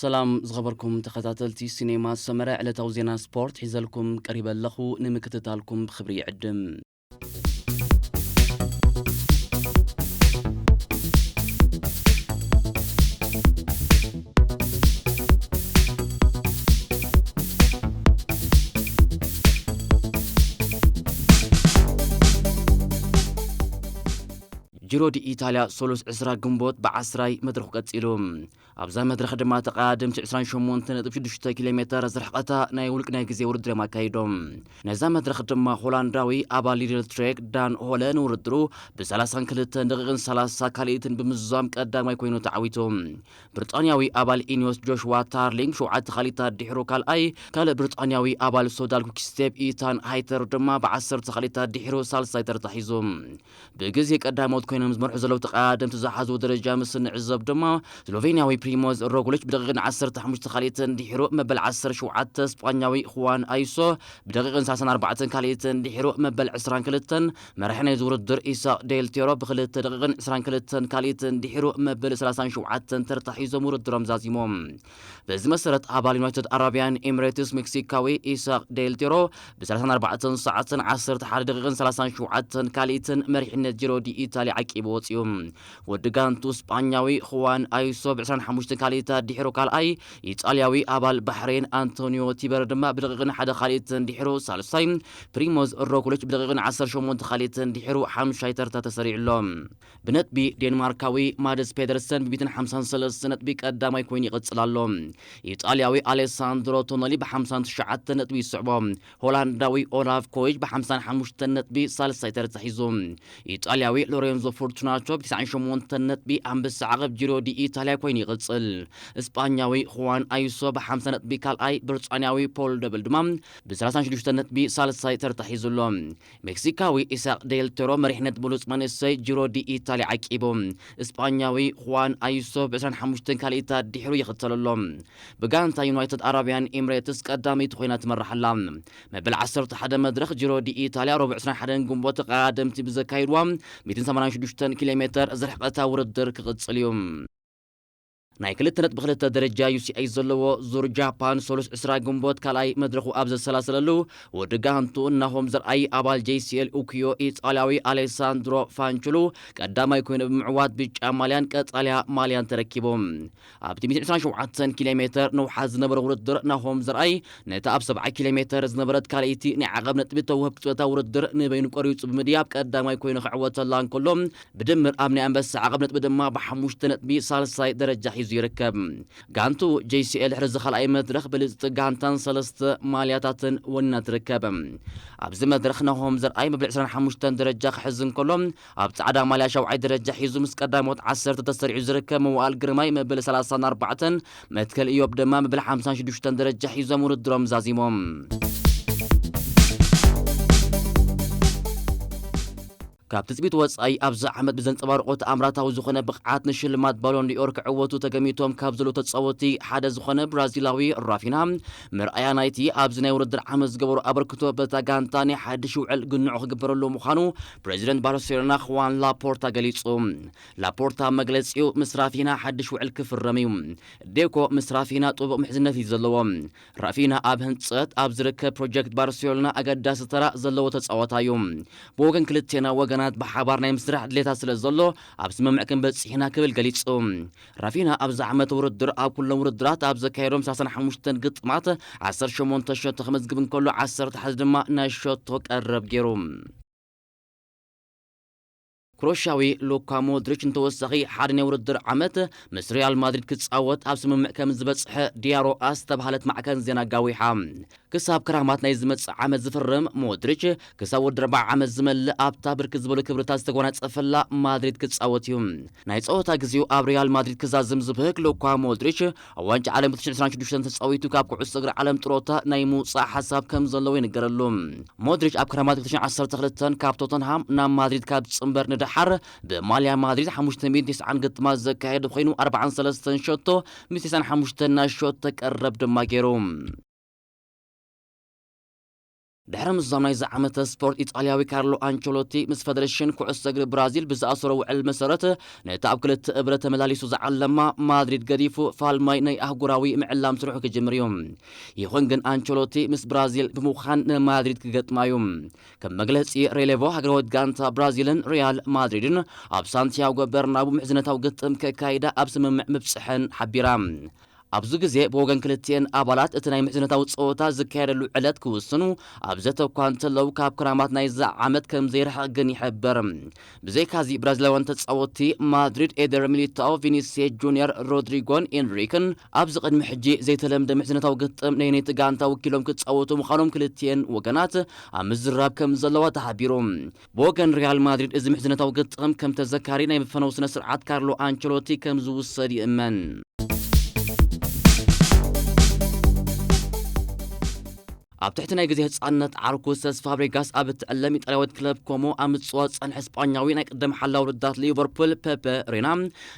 ሰላም ዝኸበርኩም ተኸታተልቲ ሲኔማ ሰመረ፣ ዕለታዊ ዜና ስፖርት ሒዘልኩም ቀሪበ ኣለኹ። ንምክትታልኩም ብኽብሪ ይዕድም። ጂሮ ዲ ኢታልያ ሰሉስ ዕስራ ግንቦት ብዓስራይ መድረኹ ቀጺሉ። ኣብዛ መድረኽ ድማ ተቐዳደምቲ ዕስራን ሸሞንተን ነጥቢ ሽዱሽተ ኪሎ ሜተር ዝርሕቐታ ናይ ውልቂ ናይ ግዜ ውድድር እዮም ኣካይዶም። ነዛ መድረኽ ድማ ሆላንዳዊ ኣባል ሊድል ትሬክ ዳን ሆለ ንውድድሩ ብሰላሳን ክልተን ደቂቕን ሰላሳ ካልኢትን ብምዝዛም ቀዳማይ ኮይኑ ተዓዊቱ። ብሪጣንያዊ ኣባል ኢኒዮስ ጆሽዋ ታርሊንግ ብሸውዓተ ካልኢታት ድሕሩ ካልኣይ፣ ካልእ ብሪጣንያዊ ኣባል ሶዳል ኩክስቴፕ ኢታን ሃይተር ድማ ብዓሰርተ ካልኢታት ድሕሩ ሳልሳይ ተርታ ሒዙ። ብግዜ ቀዳሞት ኮይኖም ዝመርሑ ዘለዉ ተቐዳደምቲ ዝሓዝዎ ደረጃ ምስ እንዕዘብ ድማ፣ ስሎቬንያዊ ፕሪሞዝ ሮግሊች ብደቂቕን ዓሰርተ ሓሙሽተ ካልኢትን ድሒሩ መበል ዓሰርተ ሸውዓተ፣ ስጳኛዊ ሁዋን ኣይሶ ብደቂቕን ሰላሳን ኣርባዕተን ካልኢትን ድሒሩ መበል ዕስራን ክልተን፣ መራሒ ናይዚ ውድድር ኢሳቕ ዴል ቴሮ ብክልተ ደቂቕን ዕስራን ክልተን ካልኢትን ድሒሩ መበል ሰላሳን ሸውዓተን ተርታ ሒዞም ውድድሮም ዛዚሞም። በዚ መሰረት ኣባል ዩናይትድ ኣረቢያን ኤምሬትስ ሜክሲካዊ ኢሳቕ ዴል ቴሮ ብሰላሳን ኣርባዕተን ሰዓትን ዓሰርተ ሓደ ደቂቕን ሰላሳን ሸውዓተን ካልኢትን መሪሕነት ጂሮ ዲ ኢታልያ ዓቂቡ ወጺኡ። ወዲ ጋንቱ ስጳኛዊ ሁዋን ኣይሶ ብዕስራን ሓሙሽተን ካልኢታት ድሒሩ ካልኣይ፣ ኢጣልያዊ ኣባል ባሕሬን ኣንቶኒዮ ቲበር ድማ ብደቂቕን ሓደ ካልኢትን ድሒሩ ሳልሳይ፣ ፕሪሞዝ ሮግሊች ብደቂቕን ዓሰርተ ሸሞንተ ካልኢትን ድሒሩ ሓምሻይ ተርታ ተሰሪዑ ኣሎ። ብነጥቢ ዴንማርካዊ ማድስ ፔደርሰን ብሚእትን ሓምሳን ሰለስተ ነጥቢ ቀዳማይ ኮይኑ ይቕጽል ኣሎ። ኢጣልያዊ ኣሌሳንድሮ ቶኖሊ ብሓምሳን ትሽዓተ ነጥቢ ይስዕቦ። ሆላንዳዊ ኦላፍ ኮይች ብሓምሳን ሓሙሽተን ነጥቢ ሳልሳይ ተርታ ሒዙ። ኢጣልያዊ ሎሬንዞ ፎርቱናቶ ብተስዓን ሸሞንተን ነጥቢ ኣንበሳ ዓቐብ ጂሮ ዲ ኢታልያ ኮይኑ ይቕጽል። እስጳኛዊ ሁዋን ኣይሶ ብሓምሳ ነጥቢ ካልኣይ፣ ብሪጣንያዊ ፖል ደብል ድማ ብሰላሳን ሽዱሽተን ነጥቢ ሳልሳይ ተርታ ሒዙ ኣሎ። ሜክሲካዊ ኢሳቅ ዴል ቶሮ መሪሕነት ብሉጽ መንእሰይ ጂሮ ዲ ኢታልያ ዓቂቡ። እስጳኛዊ ሁዋን ኣይሶ ብዕስራን ሓሙሽተን ካልኢታት ድሒሩ ይኽተል ኣሎ። ብጋንታ ዩናይትድ ኣረቢያን ኤምሬትስ ቀዳመይቲ ኮይና ትመርሕ ኣላ። መበል ዓሰርተ ሓደ መድረኽ ጂሮ ዲ ኢታልያ ረቡዕ ዕስራን ሓደን ግንቦት ተቐዳደምቲ ብዘካይድዋ ሚእትን ሰማንያን ሽዱሽተን ኪሎ ሜተር ዝርሕቐታ ውድድር ክቕጽል እዩ። ናይ ክልተ ነጥቢ ክልተ ደረጃ ዩ ሲ ኣይ ዘለዎ ዙር ጃፓን ሰሉስ ዕስራ ግንቦት ካልኣይ መድረኹ ኣብ ዘሰላሰለሉ፣ ወዲ ጋንቱ ናሆም ዘርኣይ ኣባል ጄ ሲ ኤል ኡኪዮ፣ ኢጣልያዊ ኣሌሳንድሮ ፋንቹሉ ቀዳማይ ኮይኑ ብምዕዋት ብጫ ማልያን ቀጻልያ ማልያን ተረኪቡ። ኣብቲ ሚእትን ዕስራን ሸውዓተን ኪሎ ሜተር ነውሓት ዝነበረ ውድድር ናሆም ዘርኣይ ነታ ኣብ ሰብዓ ኪሎ ሜተር ዝነበረት ካልኣይቲ ናይ ዓቐብ ነጥቢ ተውህብ ክትወታ ውድድር ንበይኑ ቆሪጹ ብምድያብ ቀዳማይ ኮይኑ ክዕወተላ እንከሎ፣ ብድምር ኣብ ናይ ኣንበሳ ዓቐብ ነጥቢ ድማ ብሓሙሽተ ነጥቢ ሳልሳይ ደረጃ ሒዙ ይርከብ። ጋንቱ ጄ ሲ ኤል ድሕሪ እዚ ካልኣይ መድረኽ ብልጽቲ ጋንታን ሰለስተ ማልያታትን ወኒና ትርከብ። ኣብዚ መድረኽ ናሆም ዘርኣይ መበል ዕስራን ሓሙሽተን ደረጃ ክሕዝ እንከሎ፣ ኣብ ጻዕዳ ማልያ ሻውዓይ ደረጃ ሒዙ ምስ ቀዳሞት ዓሰርተ ተሰሪዑ ዝርከብ መዋእል ግርማይ መበል ሰላሳን ኣርባዕተን፣ መትከል ኢዮብ ድማ መበል ሓምሳን ሽዱሽተን ደረጃ ሒዞም ውድድሮም ዛዚሞም። ካብ ትጽቢት ወጻኢ ኣብዚ ዓመት ብዘንጸባርቖ ተኣምራታዊ ዝኾነ ብቕዓት ንሽልማት ባሎን ዲኦር ክዕወቱ ተገሚቶም ካብ ዘለዉ ተጻወቲ ሓደ ዝኾነ ብራዚላዊ ራፊና፣ መርኣያ ናይቲ ኣብዚ ናይ ውድድር ዓመት ዝገበሮ ኣበርክቶ በታ ጋንታ ናይ ሓድሽ ውዕል ግንዖ ክግበረሉ ምዃኑ ፕሬዚደንት ባርሴሎና ኹዋን ላፖርታ ገሊጹ። ላፖርታ ኣብ መግለጺኡ፣ ምስ ራፊና ሓድሽ ውዕል ክፍረም እዩ። ዴኮ ምስ ራፊና ጥቡቕ ምሕዝነት እዩ ዘለዎ። ራፊና ኣብ ህንጸት ኣብ ዝርከብ ፕሮጀክት ባርሴሎና ኣገዳሲ ተራ ዘለዎ ተጻዋታይ እዩ። ብወገን ክልቴና ወገናት ብሓባር ናይ ምስራሕ ድሌታት ስለ ዘሎ፣ ኣብ ስምምዕ ክንበጽሕ ኢና ክብል ገሊጹ። ራፊና ኣብዚ ዓመት ውድድር ኣብ ኩሎም ውድድራት ኣብ ዘካየዶም ሰላሳን ሓሙሽተን ግጥማት ዓሰርተ ሸሞንተ ሸቶ ክመዝግብ እንከሎ፣ ዓሰርተ ሓደ ድማ ናይ ሸቶ ቀረብ ገይሩ። ክሮሻዊ ሉካ ሞድሪች ንተወሳኺ ሓደ ናይ ውድድር ዓመት ምስ ሪያል ማድሪድ ክጻወት ኣብ ስምምዕ ከም ዝበጽሐ ዲያሮ ዝተባህለት ማዕከን ዜና ኣጋዊሓ። ክሳብ ክራማት ናይ ዝመጽእ ዓመት ዝፍርም ሞድሪች፣ ክሳብ ወዲ ኣርብዓ ዓመት ዝመልእ ኣብታ ብርክት ዝበሉ ክብርታት ዝተጎናጸፈላ ማድሪድ ክጻወት እዩ። ናይ ጸወታ ግዜኡ ኣብ ሪያል ማድሪድ ክዛዝም ዝብህግ ሉካ ሞድሪች፣ ኣብ ዋንጫ ዓለም ክልተ ሽሕን ዕስራን ሽዱሽተን ተጻዊቱ ካብ ኩዕሶ እግሪ ዓለም ጥሮታ ናይ ምውጻእ ሓሳብ ከም ዘለዎ ይንገረሉ። ሞድሪች ኣብ ክረማት ክልተ ሽሕን ዓሰርተ ክልተን ካብ ቶተንሃም ናብ ማድሪድ ካብ ዝጽንበር ንደሓር፣ ብማልያ ማድሪድ ሓሙሽተ ሚእትን ተስዓን ግጥማት ዘካየደ ኮይኑ፣ ኣርባዓን ሰለስተን ሸቶ፣ ምስ ተስዓን ሓሙሽተን ናይ ሸቶ ቀረብ ድማ ገይሩ። ድሕሪ ምዝዛም ናይዚ ዓመተ ስፖርት፣ ኢጣልያዊ ካርሎ ኣንቸሎቲ ምስ ፈደረሽን ኩዕሶ እግሪ ብራዚል ብዝኣሰሮ ውዕል መሰረት፣ ነቲ ኣብ ክልተ እብረ ተመላሊሱ ዝዓለማ ማድሪድ ገዲፉ፣ ፋልማይ ናይ ኣህጉራዊ ምዕላም ስርሑ ክጅምር እዩ። ይኹን ግን፣ ኣንቸሎቲ ምስ ብራዚል ብምዃን ንማድሪድ ክገጥማ እዩ። ከም መግለጺ ሬሌቮ፣ ሃገራዊት ጋንታ ብራዚልን ሪያል ማድሪድን ኣብ ሳንቲያጎ በርናቡ ምሕዝነታዊ ግጥም ከካይዳ ኣብ ስምምዕ ምብጽሐን ሓቢራ። ኣብዚ ግዜ፣ ብወገን ክልቲኤን ኣባላት፣ እቲ ናይ ምሕዝነታዊ ጸወታ ዝካየደሉ ዕለት ክውስኑ ኣብ ዘተ እኳ እንተለዉ፣ ካብ ክራማት ናይዚ ዓመት ከም ዘይርሕቕ ግን ይሕበር። ብዘይካዚ፣ ብራዚላውያን ተጻወትቲ ማድሪድ፣ ኤደር ሚሊታኦ፣ ቪኒሲየስ ጁኒየር፣ ሮድሪጎን ኤንሪክን ኣብዚ ቅድሚ ሕጂ ዘይተለምደ ምሕዝነታዊ ግጥም ነየነይቲ ጋንታ ወኪሎም ክጻወቱ ምዃኖም ክልቲኤን ወገናት ኣብ ምዝራብ ከም ዘለዋ ተሓቢሩ። ብወገን ሪያል ማድሪድ፣ እዚ ምሕዝነታዊ ግጥም ከም ተዘካሪ ናይ መፈነዊ ስነ ስርዓት ካርሎ ኣንቸሎቲ ከም ዝውሰድ ይእመን። ኣብ ትሕቲ ናይ ግዜ ህጻንነት ዓርኩ ሰስ ፋብሪጋስ ኣብ እትዕለም ኢጣልያዊት ክለብ ኮሞ ኣብ ምጽዋት ጸንሐ ስጳኛዊ ናይ ቅደም ሓላዊ ውድዳት ሊቨርፑል ፔፔ ሬና፣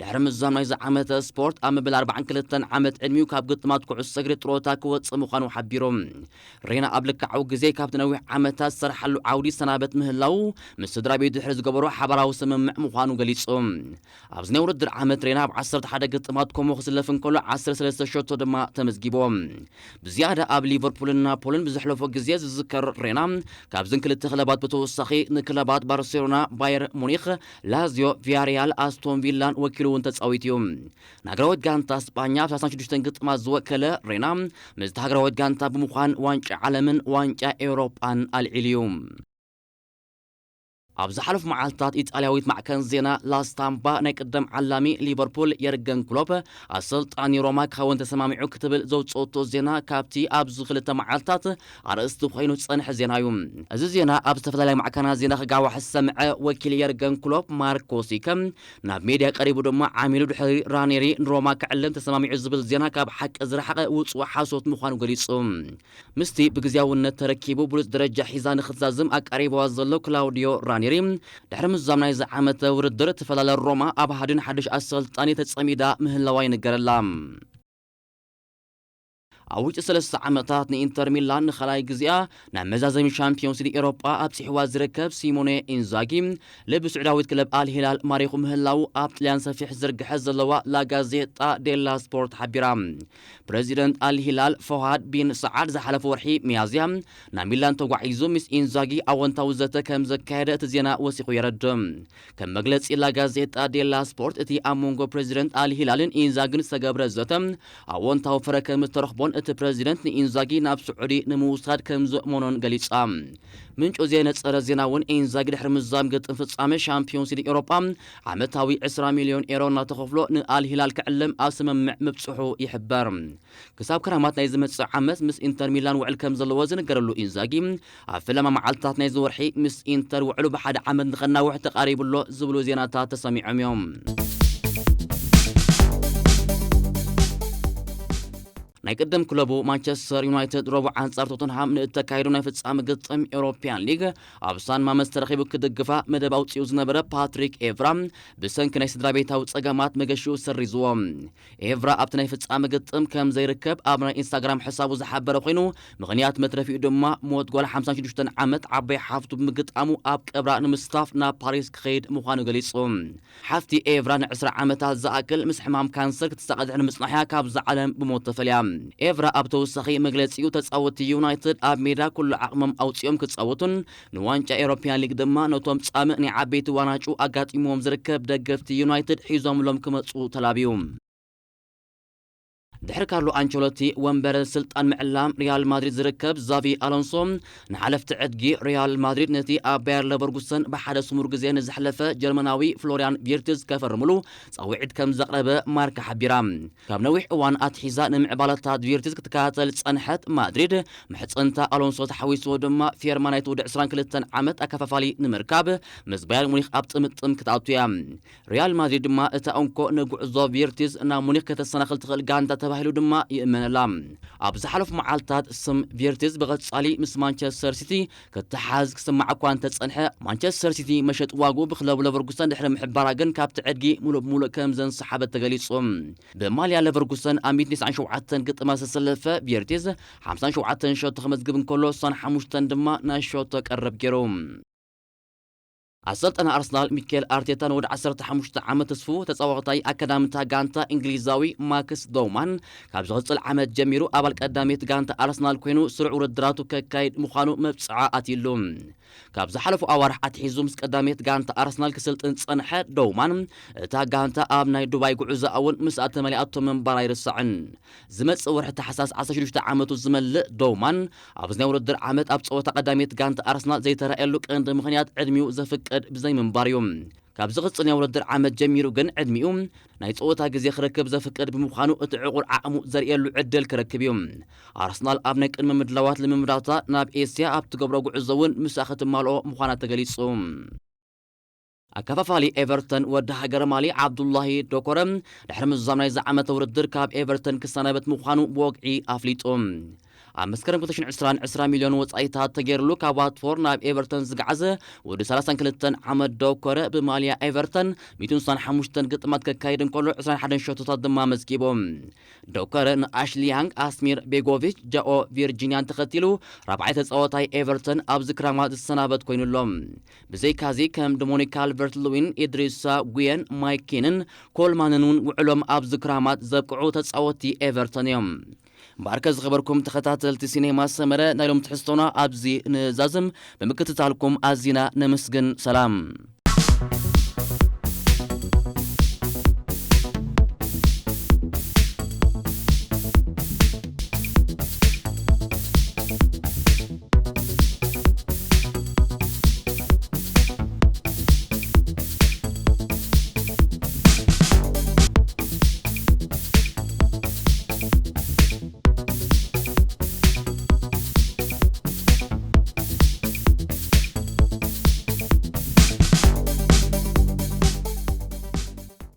ድሕሪ ምዛም ናይዚ ዓመተ ስፖርት፣ ኣብ መበል ኣርባዓን ክልተን ዓመት ዕድሚኡ ካብ ግጥማት ኩዕሶ እግሪ ጥሮታ ክወጽእ ምዃኑ ሓቢሩ። ሬና ኣብ ልክዓዊ ግዜ ካብቲ ነዊሕ ዓመታት ዝሰርሓሉ ዓውዲ ሰናበት ምህላው፣ ምስ ስድራ ቤቱ ድሕሪ ዝገበሮ ሓባራዊ ስምምዕ ምዃኑ ገሊጹ። ኣብዚ ናይ ውድድር ዓመት፣ ሬና ኣብ ዓሰርተ ሓደ ግጥማት ኮሞ ክስለፍ እንከሎ፣ ዓሰርተ ሰለስተ ሸቶ ድማ ተመዝጊቦ። ብዝያዳ ኣብ ሊቨርፑልን ናፖልን ብዘሕለፎ ግዜ ዝዝከር ሬና፣ ካብዘን ክልተ ክለባት ብተወሳኺ ንክለባት ባርሴሎና፣ ባየር ሙኒኽ፣ ላዚዮ፣ ቪያሪያል፣ ኣስቶን ቪላን ወኪሉ እውን ተጻዊቱ እዩ። ንሃገራዊት ጋንታ ስጳኛ ኣብ ሰላሳን ሽዱሽተን ግጥማት ዝወከለ ሬና፣ ምስቲ ሃገራዊት ጋንታ ብምዃን ዋንጫ ዓለምን ዋንጫ ኤውሮጳን ኣልዒሉ እዩ። ኣብ ዝሓለፉ መዓልታት፣ ኢጣልያዊት ማዕከን ዜና ላስታምባ፣ ናይ ቅደም ዓላሚ ሊቨርፑል የርገን ክሎፕ ኣሰልጣኒ ሮማ ክኸውን ተሰማሚዑ ክትብል ዘውጽኦቶ ዜና፣ ካብቲ ኣብዚ ክልተ መዓልታት ኣርእስቲ ኮይኑ ዝጸንሐ ዜና እዩ። እዚ ዜና ኣብ ዝተፈላለያ ማዕከናት ዜና ክጋዋሕ ዝሰምዐ ወኪል የርገን ክሎፕ፣ ማርኮ ሲከ፣ ናብ ሜድያ ቀሪቡ ድማ ዓሚሉ፣ ድሕሪ ራኔሪ ንሮማ ክዕልም ተሰማሚዑ ዝብል ዜና ካብ ሓቂ ዝረሓቐ ውጹእ ሓሶት ምዃኑ ገሊጹ። ምስቲ ብግዝያውነት ተረኪቡ ብሉጽ ደረጃ ሒዛ ንኽትዛዝም ኣቃሪብዋ ዘሎ ክላውዲዮ ራኔሪ፣ ድሕሪ ምዛም ናይዚ ዓመተ ውድድር፣ ትፈላለ ሮማ ኣብ ሃድን ሓድሽ ኣሰልጣኒ ተጸሚዳ ምህላዋ ይንገረላ። ኣብ ውሽጢ ሰለስተ ዓመታት ንኢንተር ሚላን ንኻልኣይ ግዜኣ ናብ መዛዘሚ ሻምፒዮንስ ሊግ ኤውሮጳ ኣብጺሕዋ ዝርከብ ሲሞኔ ኢንዛጊ፣ ልቢ ስዑዳዊት ክለብ ኣል ሂላል ማሪኹ ምህላዉ ኣብ ጥልያን ሰፊሕ ዝርግሐ ዘለዋ ላጋዜጣ ዴላ ስፖርት ሓቢራ። ፕረዚደንት ኣል ሂላል ፎሃድ ቢን ሰዓድ ዝሓለፈ ወርሒ ሚያዝያ ናብ ሚላን ተጓዒዙ ምስ ኢንዛጊ ኣወንታዊ ዘተ ከም ዘካየደ እቲ ዜና ወሲኹ የረድእ። ከም መግለጺ ላጋዜጣ ዴላ ስፖርት፣ እቲ ኣብ መንጎ ፕረዚደንት ኣል ሂላልን ኢንዛጊን ዝተገብረ ዘተ ኣወንታዊ ፍረ ከም ዝተረኽቦን እቲ ፕረዚደንት ንኢንዛጊ ናብ ስዑዲ ንምውሳድ ከም ዝእመኖን ገሊጻ። ምንጩ ዘየነጸረ ዜና እውን፣ ኢንዛጊ ድሕሪ ምዛም ግጥም ፍጻመ ሻምፒዮንስ ሊግ ኤውሮጳ ዓመታዊ ዕስራ ሚልዮን ኤሮ እናተኸፍሎ ንኣል ሂላል ክዕልም ኣብ ስምምዕ ምብጽሑ ይሕበር። ክሳብ ክራማት ናይ ዝመጽእ ዓመት ምስ ኢንተር ሚላን ውዕል ከም ዘለዎ ዝንገረሉ ኢንዛጊ፣ ኣብ ፈለማ መዓልትታት ናይዚ ወርሒ ምስ ኢንተር ውዕሉ ብሓደ ዓመት ንኸናውሕ ተቓሪቡ ኣሎ ዝብሉ ዜናታት ተሰሚዖም እዮም። ናይ ቅድም ክለቡ ማንቸስተር ዩናይትድ ረቡዕ ኣንጻር ቶተንሃም ንእተካይዶ ናይ ፍጻመ ግጥም ኤውሮፕያን ሊግ ኣብ ሳን ማመስ ተረኺቡ ክድግፋ መደብ ኣውጺኡ ዝነበረ ፓትሪክ ኤቭራ፣ ብሰንኪ ናይ ስድራ ቤታዊ ጸገማት መገሽኡ ሰሪዝዎ። ኤቭራ ኣብቲ ናይ ፍጻመ ግጥም ከም ዘይርከብ ኣብ ናይ ኢንስታግራም ሕሳቡ ዝሓበረ ኮይኑ፣ ምኽንያት መትረፊኡ ድማ ሞት ጓል ሓምሳን ሽዱሽተን ዓመት ዓባይ ሓፍቱ ብምግጣሙ ኣብ ቀብራ ንምስታፍ ናብ ፓሪስ ክኸይድ ምዃኑ ገሊጹ። ሓፍቲ ኤቭራ ንዕስራ ዓመታት ዝኣክል ምስ ሕማም ካንሰር ክትሳቐ ድሕሪ ምጽናሕያ ካብዛ ዓለም ብሞት ተፈልያ። ኤቭራ ኣብ ተወሳኺ መግለጺኡ፣ ተጻወትቲ ዩናይትድ ኣብ ሜዳ ኩሉ ዓቕሞም ኣውጺኦም ክጻወቱን ንዋንጫ ኤውሮፕያን ሊግ ድማ ነቶም ጻምእ ናይ ዓበይቲ ዋናጩ ኣጋጢምዎም ዝርከብ ደገፍቲ ዩናይትድ ሒዞምሎም ክመጹ ተላብዩ። ድሕሪ ካርሎ ኣንቸሎቲ ወንበረ ስልጣን ምዕላም ሪያል ማድሪድ ዝርከብ ዛቪ ኣሎንሶ፣ ንሓለፍቲ ዕድጊ ሪያል ማድሪድ ነቲ ኣብ ባየር ለቨርጉሰን ብሓደ ስሙር ግዜ ንዝሕለፈ ጀርመናዊ ፍሎሪያን ቪርትዝ ከፈርምሉ ጻውዒት ከም ዘቕረበ ማርካ ሓቢራ። ካብ ነዊሕ እዋን ኣትሒዛ ንምዕባለታት ቪርትዝ ክትከታተል ዝጸንሐት ማድሪድ፣ ምሕጽንታ ኣሎንሶ ተሓዊስዎ ድማ ፊርማ ናይቲ ወዲ ዕስራን ክልተን ዓመት ኣከፋፋሊ ንምርካብ ምስ ባየር ሙኒክ ኣብ ጥምጥም ክትኣቱ እያ። ሪያል ማድሪድ ድማ እታ እንኮ ንጉዕዞ ቪርትዝ ናብ ሙኒክ ከተሰናኽል ትኽእል ጋንታ ተባሂሉ ድማ ይእመነላ። ኣብ ዝሓለፉ መዓልታት ስም ቪርቲዝ ብቐጻሊ ምስ ማንቸስተር ሲቲ ክተሓዝ ክስማዕ እኳ እንተጸንሐ፣ ማንቸስተር ሲቲ መሸጢ ዋግኡ ብክለቡ ለቨርኩሰን ድሕሪ ምሕባራ ግን ካብቲ ዕድጊ ሙሉእ ብሙሉእ ከም ዘንሰሓበት ተገሊጹ። ብማልያ ለቨርኩሰን ኣብ ሚእትን ተስዓን ሸውዓተን ግጥማት ዝተሰለፈ ቪርቲዝ ሓምሳን ሸውዓተን ሸቶ ከመዝግብ እንከሎ፣ ስሳን ሓሙሽተን ድማ ናይ ሸቶ ቀረብ ገይሩ። ኣሰልጣኒ ኣርሰናል ሚኬል ኣርቴታ ንወዲ ዓሰርተ ሓሙሽተ ዓመት ተስፉ ተጻዋታይ ኣካዳሚታ ጋንታ እንግሊዛዊ ማክስ ዶውማን ካብ ዝቕጽል ዓመት ጀሚሩ ኣባል ቀዳሜት ጋንታ ኣርሰናል ኮይኑ ስሩዕ ውድድራቱ ከካይድ ምዃኑ መብጽዓ ኣትዩሉ። ካብ ዝሓለፉ ኣዋርሕ ኣትሒዙ ምስ ቀዳሜት ጋንታ ኣርሰናል ክስልጥን ዝጸንሐ ዶውማን፣ እታ ጋንታ ኣብ ናይ ዱባይ ጉዕዞኣ እውን ምስኣ ተመሊኣቶ ምንባር ኣይርሳዕን። ዝመጽእ ወርሒ ታሕሳስ ዓሰርተ ሽዱሽተ ዓመቱ ዝመልእ ዶውማን፣ ኣብዚ ናይ ውድድር ዓመት ኣብ ጸወታ ቀዳሜት ጋንታ ኣርሰናል ዘይተራእየሉ ቀንዲ ምኽንያት ዕድሚኡ ዘፍቅድ ብዘይምንባር እዩ። ካብ ዝቕጽል ናይ ውድድር ዓመት ጀሚሩ ግን ዕድሚኡ ናይ ጸወታ ግዜ ክረክብ ዘፍቅድ ብምዃኑ፣ እቲ ዕቑር ዓቕሙ ዘርእየሉ ዕድል ክረክብ እዩ። ኣርሰናል ኣብ ናይ ቅድመ ምድላዋት ልምምዳታ ናብ ኤስያ ኣብ ትገብሮ ጉዕዞ እውን ምስኣ ክትማልኦ ምዃና ተገሊጹ። ኣከፋፋሊ ኤቨርተን ወዲ ሃገር ማሊ ዓብዱላሂ ዶኮረ ድሕሪ ምዝዛም ናይዚ ዓመተ ውድድር ካብ ኤቨርተን ክሰናበት ምዃኑ ብወግዒ ኣፍሊጡ። ኣብ መስከረም ክልተ ሽሕን ዕስራን ዕስራ ሚልዮን ወጻኢታት ተገይርሉ ካብ ዋትፎርድ ናብ ኤቨርተን ዝገዓዘ ወዲ ሰላሳን ክልተን ዓመት ዶኮረ ብማልያ ኤቨርተን ሚእትን ስሳን ሓሙሽተን ግጥማት ከካይድ እንከሎ ዕስራን ሓደን ሸቶታት ድማ መዝጊቡ። ዶኮረ ንኣሽሊ ያንግ፣ ኣስሚር ቤጎቪች፣ ጃኦ ቪርጂንያን ተኸቲሉ ራብዓይ ተጻዋታይ ኤቨርተን ኣብዚ ክራማት ዝሰናበት ኮይኑሎ። ብዘይካዚ ከም ዶሞኒክ ካልቨርት ልዊን፣ ኢድሪሳ ጉየን፣ ማይክ ኪንን ኮልማንን እውን ውዕሎም ኣብዚ ክራማት ዘብቅዑ ተጻወትቲ ኤቨርተን እዮም። እምበኣርከ ዝኸበርኩም ተኸታተልቲ ሲኔማ ሰመረ ናይ ሎም ትሕዝቶና ኣብዚ ንዛዝም። ብምክትታልኩም ኣዚና ነመስግን። ሰላም።